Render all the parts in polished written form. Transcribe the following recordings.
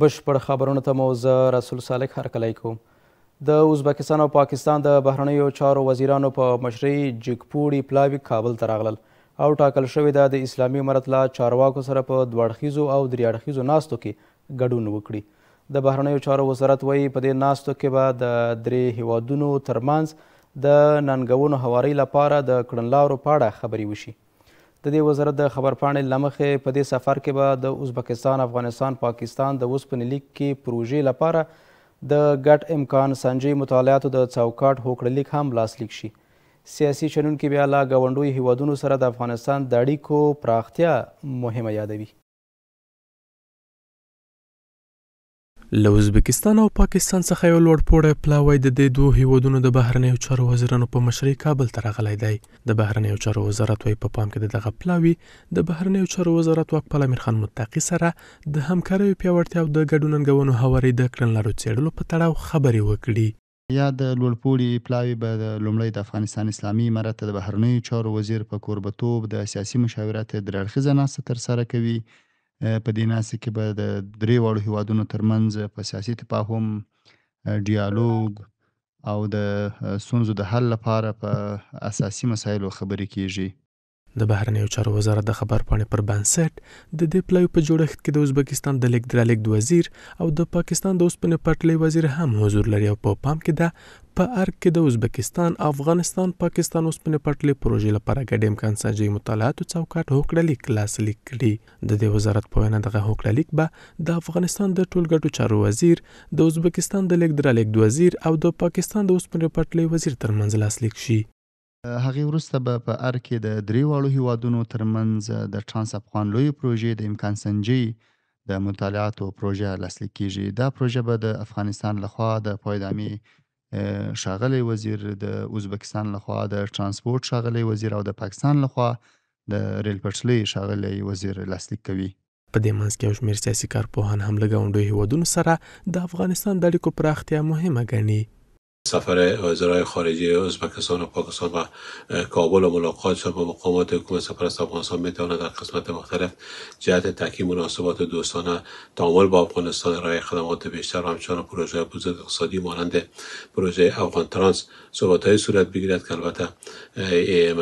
بشپړ خبرونو ته مو زه رسول سالک هرکلی کوم. د ازبکستان او پاکستان د بهرنیو چارو وزیرانو په مشرۍ جګپوړي پلاوي کابل ته راغلل او ټاکل شوې ده د اسلامي امارت له چارواکو سره په دوه اړخیزو او درې اړخیزو ناستو کې ګډون وکړي. د بهرنیو چارو وزارت وایي په دې ناستو کې به د درې هیوادونو ترمنځ د ننګونو هوارۍ لپاره د کړنلارو په اړه خبرې وشي. د دې وزارت د خبرپاڼې له مخې په دې سفر کې به د ازبکستان، افغانستان، پاکستان د اوسپنې لیک کې پروژې لپاره د ګډ امکان سنجۍ مطالعاتو د چوکاټ هوکړه لیک هم لاسلیک شي. سیاسي شنونکي بیا له ګاونډیو هیوادونو سره د افغانستان د اړیکو پراختیا مهمه یادوي. له ازبکستان او پاکستان څخه یو لوړ پوړی پلاوی د دې دوو هیوادونو د بهرنیو چارو وزیرانو په مشرۍ کابل ته راغلی دی. د بهرنیو چارو وزارت وایي په پام کې د دغه پلاوي د بهرنیو چارو وزارت واکپال امیرخان متقي سره د همکاریو پیاوړتیا او د ګډو ننګونو هوارۍ د کړنلارو څېړلو په تړاو خبرې وکړي. یاد لوړ پوړي پلاوی به لومړی د افغانستان اسلامي امارت د بهرنیو چارو وزیر په کوربتوب د سیاسي مشاورت درې اړخیزه ناسته ترسره کوي. په دې ناسته کې به د درې واړو هیوادونو ترمنځ په سیاسي تفاهم، ډیالوګ او د ستونزو د حل لپاره په اساسي مسایلو خبرې کیږي. د بهرنیو چارو وزارت د خبرپاڼې پر بنسټ د دې پلاوي په جوړښت کې د ازبکستان د لېږد رالېږد وزیر او د پاکستان د اوسپنې پټلۍ وزیر هم حضور لري او په پام کې ده په ارګ کې د ازبکستان، افغانستان، پاکستان اوسپنې پټلۍ پروژې لپاره ګډ امکان سنجۍ مطالعاتو چوکاټ هوکړه لیک لاسلیک کړي. د دې وزارت په وینا دغه هوکړه لیک به د افغانستان د ټولګټو چارو وزیر، د ازبکستان د لېږد رالېږد وزیر او د پاکستان د اوسپنې پټلۍ وزیر ترمنځ لاسلیک شي. هغې وروسته به په ارګ کې د درې واړو هېوادونو تر منځ د ټرانس افغان لویې پروژې د امکان سنجۍ د مطالعاتو پروژه لاسلیک کېږي. دا پروژه به د افغانستان له خوا د پایدامې ښاغلی وزیر، د ازبکستان له خوا د ټرانسپورټ ښاغلی وزیر او د پاکستان له خوا د ریل پټلۍ ښاغلی وزیر لاسلیک کوي. په دې منځ کې یو شمېر سیاسي کارپوهان هم له ګاونډیو هېوادونو سره د افغانستان د اړیکو پراختیا مهمه ګڼي. سفر وزرای خارجه ازبکستان و پاکستان و کابل و ملاقاتشان با مقامات حکومت سرپرست افغانستان میتواند در قسمت مختلف جهت تحکیم مناسبات دوستانه، تعامل با افغانستان، ارائه خدمات بیشتر و همچنان پروژه بزرگ اقتصادی مانند پروژه افغان ترانس صحبت‌های صورت بگیرد که البته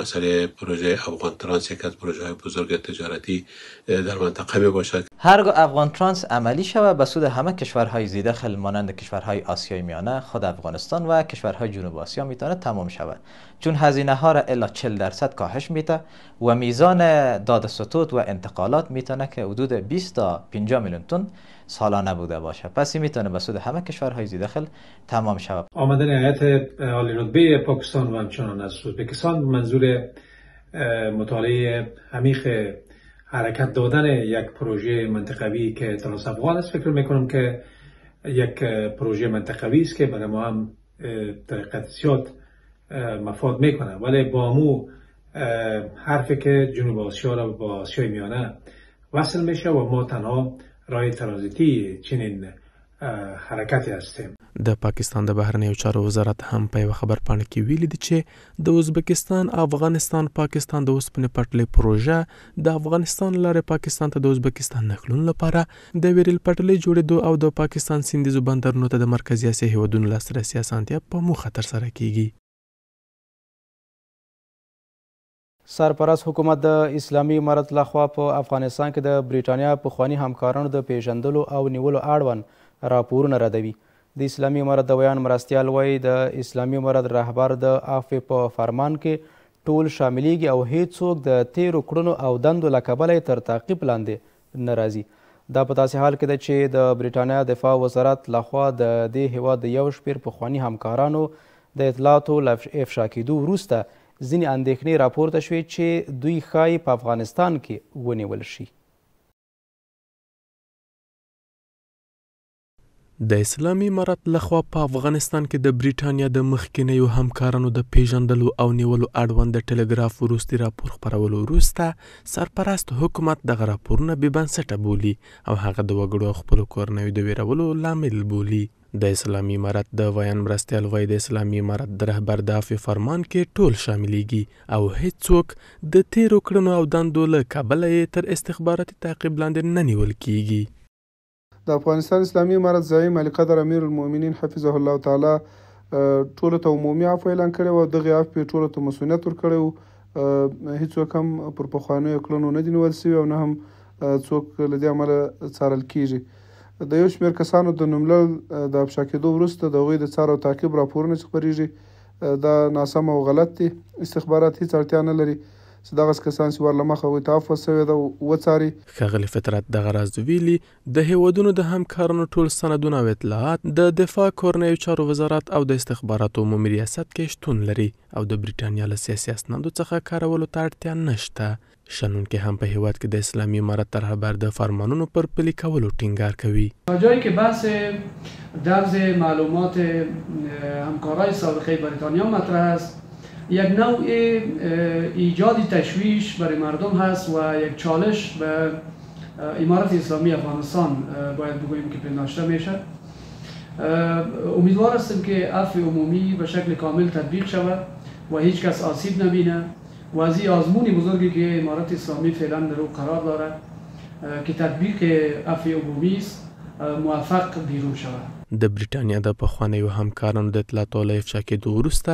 مسئله پروژه افغان ترانس یکی از پروژه‌های بزرگ تجارتی در منطقه می باشد. هرگاه افغان ترانس عملی شود به سود همه کشورهای ذیدخل مانند کشورهای آسیای میانه، خود افغانستان و کشورهای جنوب آسیا میتونه تمام شود، چون هزینه ها را الی 40% کاهش میده و میزان داد ستود و انتقالات میتونه که حدود 20 تا 50 میلیون تن سالانه بوده باشه. پس این میتونه به سود همه کشورهای ذیدخل تمام شود. آمدن هیئت عالی رتبه پاکستان و همچنان از ازبکستان به منظور مطالعه عمیق حرکت دادن یک پروژه منطقوی که ترانس افغان است، فکر میکنم که یک پروژه منطقوی است که برای ما هم طریقت زیاد مفاد میکنه، ولی با مو حرفی که جنوب آسیا را با آسیای میانه وصل میشه و ما تنها راه ترانزیتی چنین حرکت هستیم. د پاکستان د بهرنیو چارو وزارت هم په یوه خبرپاڼه کې ویلي دي چې د ازبکستان، افغانستان، پاکستان د اوسپنې پټلۍ پروژه د افغانستان له لارې پاکستان ته د ازبکستان نښلون لپاره د یوې ریل پټلۍ جوړېدو او د پاکستان سیندیزو بندرونو ته د مرکزي اسیا هېوادونو لاسرسي اسانتیا په موخه ترسره کېږي. سرپرست حکومت د اسلامي امارت لخوا په افغانستان کې د بریټانیا پخواني همکارانو د پیژندلو او نیولو اړوند راپورونه ردوي. د اسلامي امارت د ویاند مرستیال وایي د اسلامي امارت رهبر د عفوې په فرمان کې ټول شاملیږي او هیڅوک د تیرو کړنو او دندو له کبله یې تر تعقیب لاندې نه راځي. دا په داسې حال کې ده چې د بریټانیا دفاع وزارت لخوا د دې هیواد د یو شمېر پخواني همکارانو د اطلاعاتو له افشا کېدو وروسته ځینې اندېښنې راپورته شوې چې دوی ښايي په افغانستان کې ونیول شي. د اسلامي امارت لخوا په افغانستان کې د بریټانیا د مخکینیو همکارانو د پیژندلو او نیولو اړوند د ټلګراف وروستي راپور خپرولو وروسته سرپرست حکومت دغه راپورونه بې بنسټه بولي او هغه د وګړو او خپلو کورنیو د ویرولو لامل بولي. د اسلامي امارت د ویاند مرستیال وایي د اسلامي امارت د رهبر د عفوې فرمان کې ټول شاملیږي او هیڅوک د تیرو کړنو او دندو له کبله یې تر استخباراتي تعقیب لاندې نه نیول کیږي. د افغانستان اسلامي امارت زعیم عالیقدر امیرالمؤمنین حفظه الله تعالی ټولو ته عمومي عفوه اعلان کړې وه او دغې عفوې ټولو ته مصؤنیت ورکړی و. هیڅوک هم پر پخوانیو کړنو نه دي نیول شوي او نه هم څوک له دې امله څارل کیږي. د یو شمېر کسانو د نوملړ د افشا کېدو وروسته د هغوی د څار او تعقیب راپورونه چې خپریږي دا ناسم او غلط دي. استخبارات هیڅ اړتیا نه لري چې دغسې کسان چې وار له مخه هغوی ته عفوه شوې ده وڅاري. ښاغلي فطرت دغه راز ویلي، د هېوادونو د همکارانو ټول سندونه او اطلاعات د دفاع، کورنیو چارو وزارت او د استخباراتو عمومي ریاست کې شتون لري او د بریټانیا له سیاسي اسنادو څخه کارولو ته اړتیا نشته. شنونکي هم په هېواد کې د اسلامي امارت د رهبر د فرمانونو پر پلي کولو ټینګار کوي. تا جایی که بحث درز معلومات همکارای سابقه بریتانیا مطرح است، یک نوع ایجاد تشویش برای مردم هست و یک چالش به امارت اسلامی افغانستان باید بگوییم که پنداشته میشه. امیدوار هستیم که عفو عمومی به شکل کامل تطبیق شود و هیچ کس آسیب نبینه و از این آزمون بزرگی که امارت اسلامی فعلا در او قرار دارد که تطبیق عفو عمومی است موفق بیرون شود. د بریټانیا د پخوانیو همکارانو د اطلاعاتو له افشا کېدو وروسته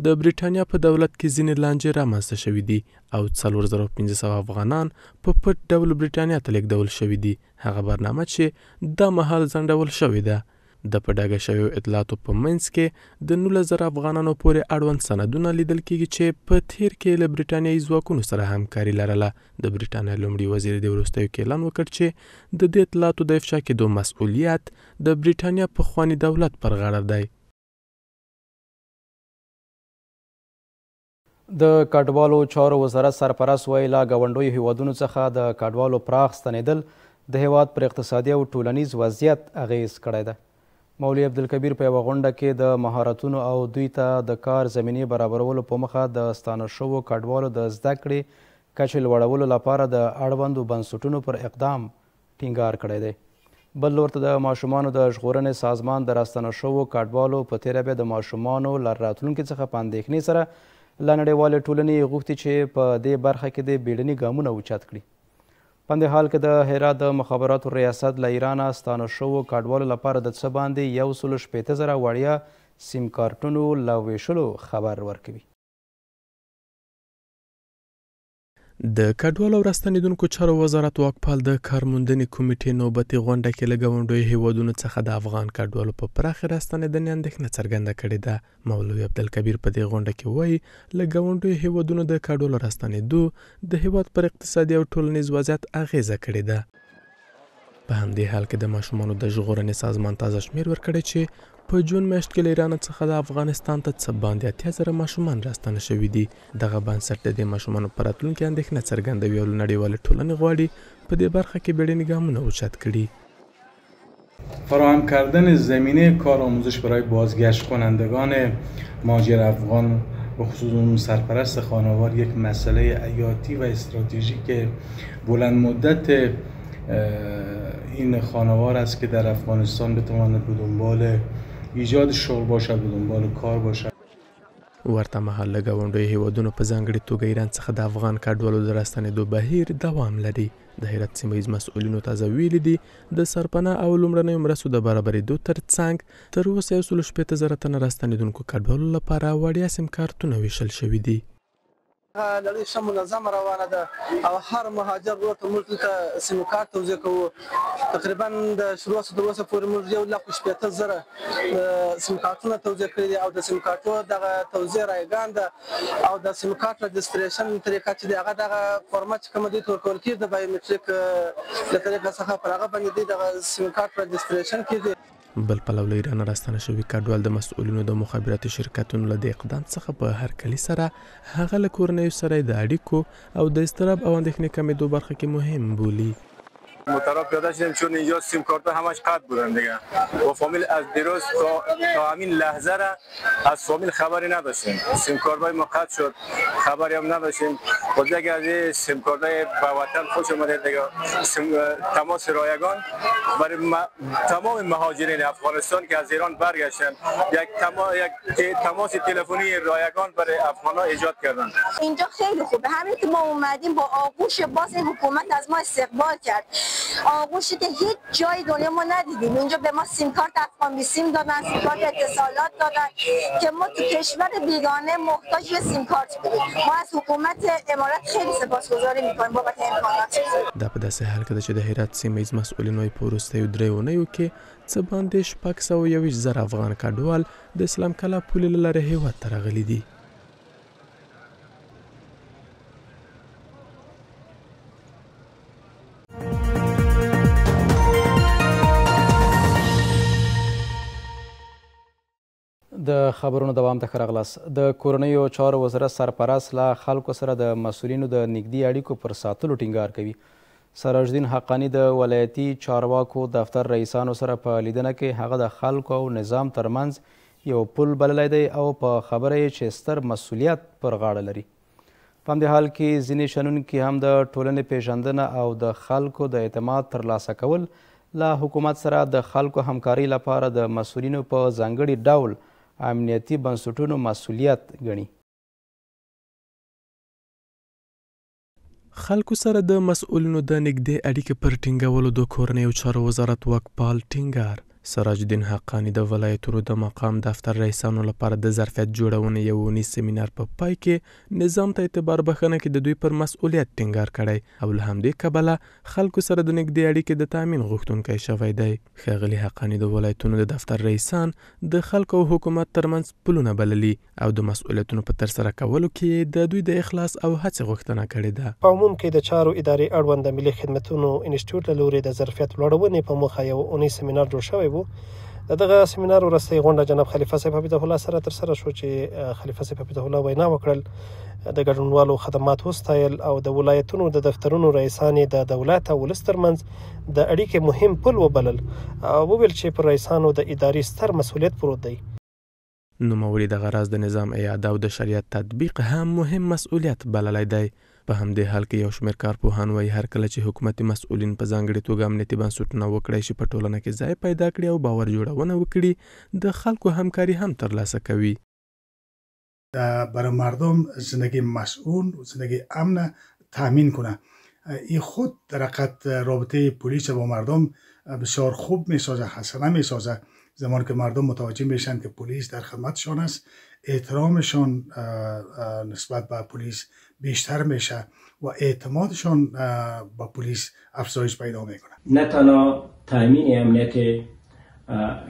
د بریټانیا په دولت کې ځینې لانجې رامنځته شوې دي او 4500 افغانان په پټ ډول بریټانیا ته لېږدول شوي دي، هغه برنامه چې دا مهال ځنډول شوې ده. د په ډاګه شویو اطلاعاتو په منځ کې د 19,000 افغانانو پورې اړوند سندونه لیدل کېږي چې په تېر کې له بریټانیایي ځواکونو سره همکاري لرله. د بریټانیا لومړي وزیر دې وروستیو کې اعلان وکړ چې د دې اطلاعاتو د افشا کېدو مسؤلیت د بریټانیا پخواني دولت پر غاړه دی. د کډوالو چارو وزارت سرپرست وایي، له ګاونډیو هیوادونو څخه د کډوالو پراخ ستنېدل د هیواد پر اقتصادي او ټولنیز وضعیت اغېز کړی دی. مولوي عبدالکبیر په یوه غونډه کې د مهارتونو او دوی ته د کار زمینې برابرولو په مخه د ستانه شوو کډوالو د زده کړې کچې لوړولو لپاره د اړوندو بنسټونو پر اقدام ټینګار کړی دی. بل لور ته د ماشومانو د ژغورنې سازمان د راستنو شوو کډوالو په تېره بیا د ماشومانو له راتلونکي څخه په اندېښنې سره له نړیوالې ټولنې غوښتي چې په دې برخه کې دې بیړني ګامونه اوچت کړي. په همدې حال کې د هرات د مخابراتو ریاست له ایرانه ستانو شوو کډوالو لپاره د څه باندې 160,000 وړیا سیم کارتونو له ویشلو خبر ورکوي. د کډوالو او راستنېدونکو چارو وزارت واکپال د کارموندنې کمیټې نوبتي غونډه کې له ګاونډیو هیوادونو څخه د افغان کډوالو په پراخې راستنېدنې اندېښنه څرګنده کړې ده. مولوي عبدالکبیر په دې غونډه کې وایي، له ګاونډیو هیوادونو د کډوالو راستنېدو د هیواد پر اقتصادي او ټولنیز وضعیت اغېزه کړې ده. په همدې حال کې د ماشومانو د ژغورنې سازمان تازه شمېر ورکړی چې په جون میاشت کې له ایران څخه د افغانستان ته څه باندې 80,000 ماشومان راستانه شوي دي. دغه بنسټ د دې ماشومانو په راتلونکي اندېښنه څرګندوي او له نړیوالې ټولنې غواړي په دې برخه کې بیړني ګامونه اوچت کړي. فراهم کردن زمینه کار آموزش برای بازگشت کنندگان مهاجر افغان به خصوص اون سرپرست خانوار یک مسئله حیاتی و استراتژیک بلند مدت این خانوار است که در افغانستان بتواند به دنبال ایجاد شغل باشد، به دنبال کار باشد. ورته مهال له ګاونډیو هیوادونو په ځانګړې توګه ایران څخه د افغان کډوالو د راستنېدو بهیر دوام لري. د هرات سیمه ییز مسؤلینو تازه ویلي دي، د سرپناه او لومړنیو مرستو د برابرېدو ترڅنګ تر اوسه 160,000 تنه راستنېدونکو کډوالو لپاره وړیا سیم کارتونه ویشل شوي دي. لړۍ ښه منظمه روانه ده او هر مهاجر ورور ته موږ دلته سیم کارت توزیع کوو. تقریبا د شروع څخه تر اوسه پورې موږ 160,000 سیم کارتونه توزیع کړي دي او د سیم کارتو دغه توزیع رایګان ده او د سیم کارت رجسټریشن طریقه چې دی هغه دغه فورمه چې کومه دوی ته ورکول کېږي د بایومټریک له طریقه څخه پر هغه باندې دوی دغه سیم کارت رجسټریشن کېږي. بل پلو له ایرانه راستانه شوي کډوال د مسؤلینو د مخابراتي شرکتونو له دې اقدام څخه په هرکلي سره هغه له کورنیو سره د اړیکو او د اضطراب او اندېښنې کمېدو برخه کې مهم بولي. مضطرب پیاده شدیم چون اینجا سیم کارت همش قطع بودن دیگه و فامیل از دیروز تا همین لحظه را از فامیل خبری نداشتیم. سیم کارت های ما قطع شد، خبری هم نداشتیم. خود یکی از سیم کارت‌های به وطن خوش اومده دیگه، تماس رایگان برای تمام مهاجرین افغانستان که از ایران برگشتن، یک تماس تلفنی رایگان برای افغان‌ها ایجاد کردن. اینجا خیلی خوبه، همین که ما اومدیم با آغوش باز این حکومت از ما استقبال کرد، آغوشی که هیچ جای دنیا ما ندیدیم. اینجا به ما سیم کارت افغان بیسیم دادن، سیم کارت اتصالات دادن که ما تو کشور بیگانه محتاج یه سیم کارت بودیم. ما از حکومت امارات خیلی سپاسگزاری میکنیم بابت امکانات. دا په داسې حال کې ده چې د هرات سیمه ییز مسؤلین وایي په وروستیو درې اونیو کې څه باندې 621,000 افغان کډوال د اسلام کلا پولې له لارې هېواد ته راغلي دي. د خبرونو دوام ته ښه راغلاست. د کورنیو چارو وزارت سرپرست له خلکو سره د مسؤلینو د نږدې اړیکو پر ساتلو ټینګار کوي. سراج الدین حقاني د ولایتي چارواکو دفتر رئیسانو سره په لیدنه کې هغه د خلکو او نظام ترمنځ یو پل بللی دی او په خبره یې چې ستر مسؤلیت پر غاړه لري. په همدې حال کې ځینې شنونکي هم د ټولنې پېژندنه او د خلکو د اعتماد ترلاسه کول له حکومت سره د خلکو همکارۍ لپاره د مسؤلینو په ځانګړي ډول امنیتي بنسټونو مسؤلیت ګڼي. خلکو سره د مسؤلینو د نږدې اړیکې پر ټینګولو د کورنیو چارو وزارت واکپال ټینګار. سراج الدین حقاني د ولایتونو د مقام دفتر رئیسانو لپاره د ظرفیت جوړونې یو اونیز سیمینار په پای کې نظام ته اعتبار بښنه کې د دوی پر مسؤلیت ټینګار کړی او له همدې کبله خلکو سره د نږدې اړیکې د تامین غوښتونکی شوی دی. ښاغلي حقاني د ولایتونو د دفتر رئیسان د خلکو او حکومت ترمنځ پلونه بللي او د مسؤلیتونو په ترسره کولو کې د دوی د اخلاص او هڅې غوښتنه کړې ده. په عموم کې د چارو ادارې اړوند د ملي خدمتونو انسټیټیوټ له لوري د ظرفیت لوړونې په موخه یو اونیز سیمینار جوړ شوی. د دغه سیمینار وروستۍ غونډه جناب خلیفه صاحب حفظه الله سره ترسره شو چې خلیفه صاحب حفظه الله وینا وکړل، د ګډونوالو خدمات وستایل او د ولایتونو د دفترونو رئیسان یې د دولت او ولس ترمنځ د اړیکې مهم پل وبلل او وویل چې پر رئیسانو د ادارې ستر مسؤلیت پروت دی. نوموړي دغه راز د نظام اعاده او د شریعت تطبیق هم مهم مسؤلیت بللی دی. په همدې حال کې یو شمېر کارپوهان وایي هر کله چې حکومتي مسؤلین په ځانګړې توګه امنیتي بنسټونه وکړای شي په ټولنه کې ځای پیدا کړي او باور جوړونه وکړي، د خلکو همکاري هم ترلاسه کوي. برای مردم زندگی مسئول، زندگی امن تامین کنه. این خود در حقیقت رابطه پلیس با مردم بسیار خوب میسازه، حسنه میسازه. زمان که مردم متوجه میشن که پلیس در خدمتشان است، احترامشان نسبت به پلیس بیشتر میشه و اعتمادشان به پلیس افزایش پیدا میکنه. نه تنها تامین امنیت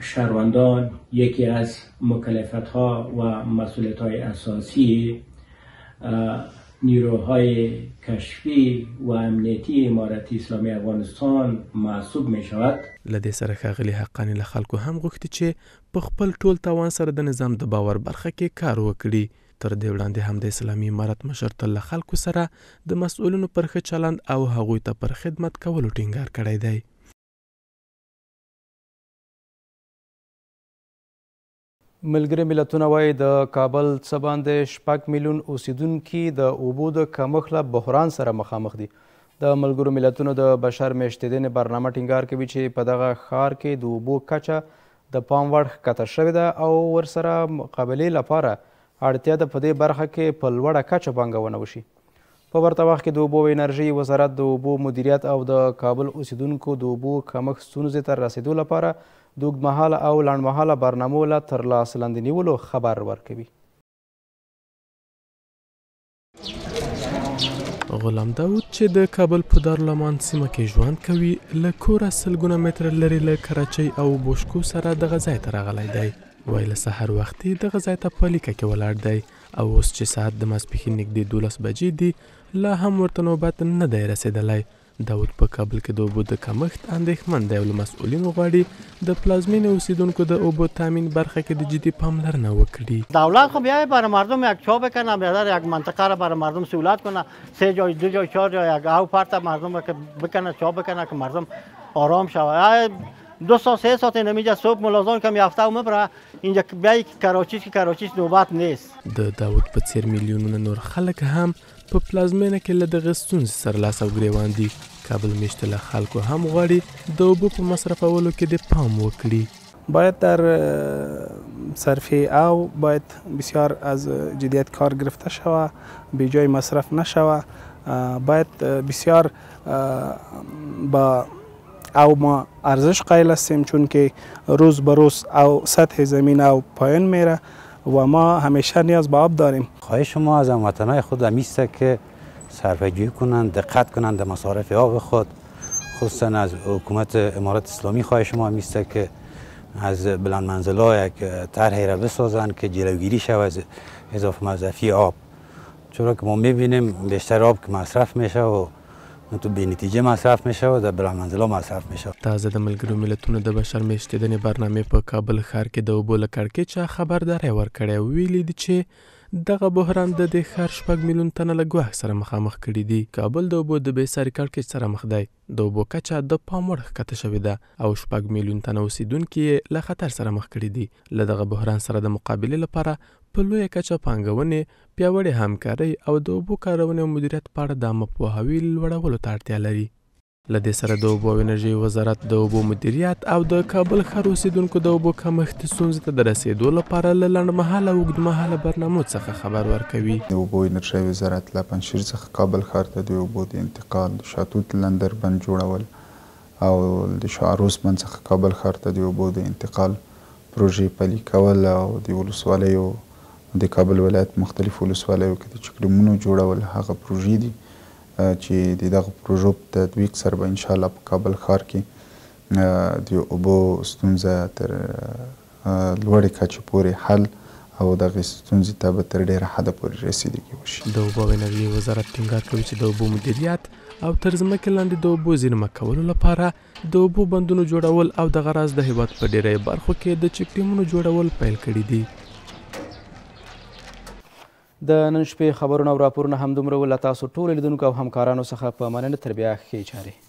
شهروندان یکی از مکلفیت ها و مسئولیت های اساسی نیروهای کشفی و امنیتی امارت اسلامی افغانستان محسوب می شود. له دې سره ښاغلي حقاني له خلکو هم غوښتي چې په خپل ټول توان سره د نظام د باور برخه کې کار وکړي. تر دې وړاندې هم د اسلامي امارت مشر تل له خلکو سره د مسؤلینو پر ښه چلند او هغوی ته پر خدمت کولو ټینګار کړی دی. ملګري ملتونه وایي د کابل څه باندې 6 میلیون اوسیدونکي د اوبو د کمښت له بحران سره مخامخ دي. د ملګرو ملتونو د بشر میشتېدنې برنامه ټینګار کوي چې په دغه ښار کې د اوبو کچه د پام وړ ښکته شوې ده او ورسره مقابلې لپاره اړتیا ده په دې برخه کې په لوړه کچه پانګونه وشي. په ورته وخت کې د اوبو او انرژۍ وزارت د اوبو مدیریت او د کابل اوسیدونکو د اوبو کمښت ستونزې ته رسېدو لپاره د اوږدمهاله او لنډمهاله برنامو له تر لاس لاندې نیولو خبر ورکوي. غلام داود چې د کابل په دارالامان سیمه کې ژوند کوي، له کوره سلګونه متره لرې له کراچۍ او بوشکو سره دغه ځای ته راغلی دی. وایي له سهار وختي دغه ځای ته په لیکه کې ولاړ دی او اوس چې ساعت د ماسپښین نږدې 12 بجې دي، لا هم ورته نوبت نه دی رسېدلی. داود په کابل کې د اوبو د کمښت اندېښمن دی او له مسؤلینو غواړي د پلازمینې اوسیدونکو د اوبو تامین برخه کې د جدي پاملرنه وکړي. دولت خب بیای برای مردم یک چا بکنه، بیادر یک منطقه را برای مردم سهولت کنه، 3 جای 2 جای 4 جای یک او پرت مردم که بکنه چا بکنه که مردم آرام شود. 2 ساعت 3 ساعت اینجا صبح ملازم کم یافته و مبره اینجا بیای کراچیش که کراچیش نوبت نیست. د داود په څیر میلیونونه نور خلک هم په پلازمېنه کې له دغې ستونزې سره لاس او ګرېوان دي. کابل مېشتو له خلکو هم غواړي د اوبو په مصرفولو کې دې پام وکړي. باید در صرفه او باید بسیار از جدیت کار گرفته شود، بی جای مصرف نشود. باید بسیار با او ما ارزش قائل هستیم، چون که روز به روز او سطح زمین او پایین میره و ما همیشه نیاز به آب داریم. خواهش ما از هموطنای خود همیست که صرفه جویی کنند، دقت کنند در مصارف آب خود. خصوصا از حکومت امارت اسلامی خواهش ما همیست که از بلند منزل‌ها یک طرحی را بسازند که جلوگیری شود از اضافه مصرفی آب، چرا که ما میبینیم بیشتر آب که مصرف میشه و تو بې نتیجه مصرف میشه و در بلند منزل‌ها مصرف میشه. تازه د ملګرو ملتونو د بشر مېشتېدنې برنامې په کابل ښار کې د اوبو له کړکېچه خبرداری ورکړی او ویلي دي چې دغه بحران د دې ښار 6 میلیون تنه له ګواښ سره مخامخ کړي دي. کابل د اوبو د بې ساري کړکېچ سره مخ دی. د اوبو کچه د پام وړ ښکته شوې ده او 6 میلیون تنه اوسېدونکي یې له خطر سره مخ کړي دي. له دغه بحران سره د مقابلې لپاره په لویه کچه پانګونې، پیاوړې همکارۍ او د اوبو کارونې او مدیریت په اړه د عامه پوهاوي لوړولو ته اړتیا لري. له دې سره د اوبو او انرژۍ وزارت د اوبو مدیریت او د کابل ښار اوسېدونکو د اوبو کمښت ستونزې ته د رسېدو لپاره له لنډمهاله او اوږدمهاله برنامو څخه خبر ورکوي. د اوبو انرژۍ وزارت له پنجشیر څخه کابل ښار ته د اوبو د انتقال، د شاتوت لندر بند جوړول او د شاعروس بند څخه کابل ښار ته د اوبو د انتقال پروژې پلي کول او د ولسوالیو د کابل ولایت مختلفو ولسوالیو کې د چکډمونو جوړول هغه پروژې دي چې د دغه پروژو په تطبیق سره به انشاءالله په کابل ښار کې د اوبو ستونزه تر لوړې کچې پورې حل او دغې ستونزې ته به تر ډېره حده پورې رسیدګي وشي. د اوبو او انرژۍ وزارت ټینګار کوي چې د اوبو مدیریت او تر ځمکې لاندې د اوبو زیرمه کولو لپاره د اوبو بندونو جوړول او دغه راز د هېواد په ډېری برخو کې د چکډمونو جوړول پیل کړي دي. د نن شپې خبرونه او راپورونه همدومره وو. له تاسو ټولو لیدونکو او همکارانو څخه په مننه. تر بیا ښې چارې.